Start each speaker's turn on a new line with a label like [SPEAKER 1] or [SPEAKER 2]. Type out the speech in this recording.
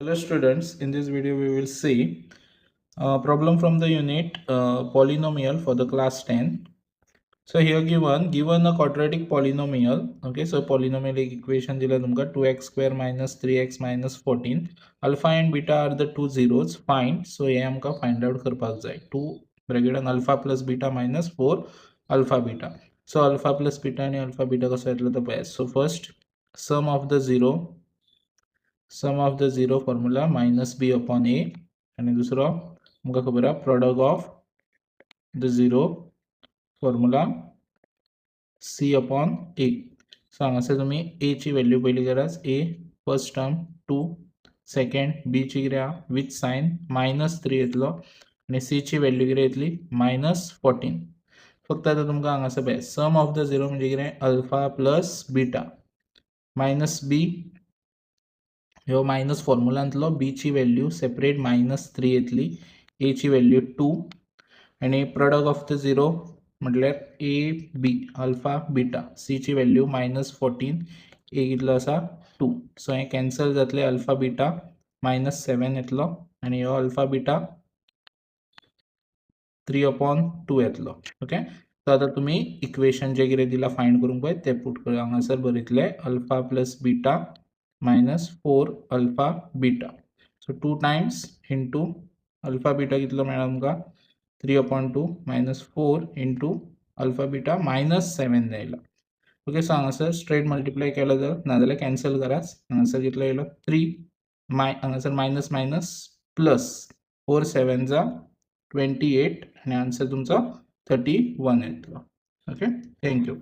[SPEAKER 1] Hello students, in this video we will see a problem from the unit polynomial for the class 10. So here given a quadratic polynomial. Okay, so polynomial equation दिला तुमका 2x square minus 3x minus 14. Alpha and beta are the two zeros. Find. So हे आमकां find out करपाक जाय. 2 bracket alpha plus beta minus 4 alpha beta. So alpha plus beta आणि alpha beta कसो येतलो तो पळयात. So first, sum of the zero, sum of the zero formula minus b upon a आणि दुसरो आमकां खबर आहा, product of the zero formula c upon a. So हांगासर तुमी ए ची व्हॅल्यू पयली करात. A first term two, second B ची कितें आहा, विथ सायन मायनस थ्री येतलो आनी सी ची व्हॅल्यू कितें येतली? मायनस 14. फक्त आतां तुमकां हांगासर पळय, सम ऑफ the zero म्हणजे कितें? Alpha plus beta minus b. ह्यो मायनस फॉर्मुलांतलो बी ची व्हॅल्यू सेपरेट मायनस थ्री येतली, ए ची व्हॅल्यू टू आनी प्रोडक्ट ऑफ the zero म्हटल्यार A B, alpha beta. C ची व्हॅल्यू मायनस 14, ए कितलो आसा? टू. सो हें कॅन्सल जातलें, अल्फा बिटा मायनस सेवन येतलो आनी ह्यो alpha beta three upon two येतलो. ओके, सो आतां तुमी इक्वेशन जें कितें दिलां फायंड करूंक पळय तें पुट करूं. हांगासर बरयतले alpha plus beta minus four alpha beta. So two times into alpha beta कितलो मेळ्ळा तुमकां? Three upon two minus four into alpha beta minus seven येयला. ओके, सो हांगासर स्ट्रेट मल्टिप्लाय केलो तर, नाजाल्यार कॅन्सल करात. हांगासर कितलो येयलो? थ्री माय हांगासर minus minus plus, four seven za 28 आनी आन्सर तुमचो 31 येतलो. Okay, thank you.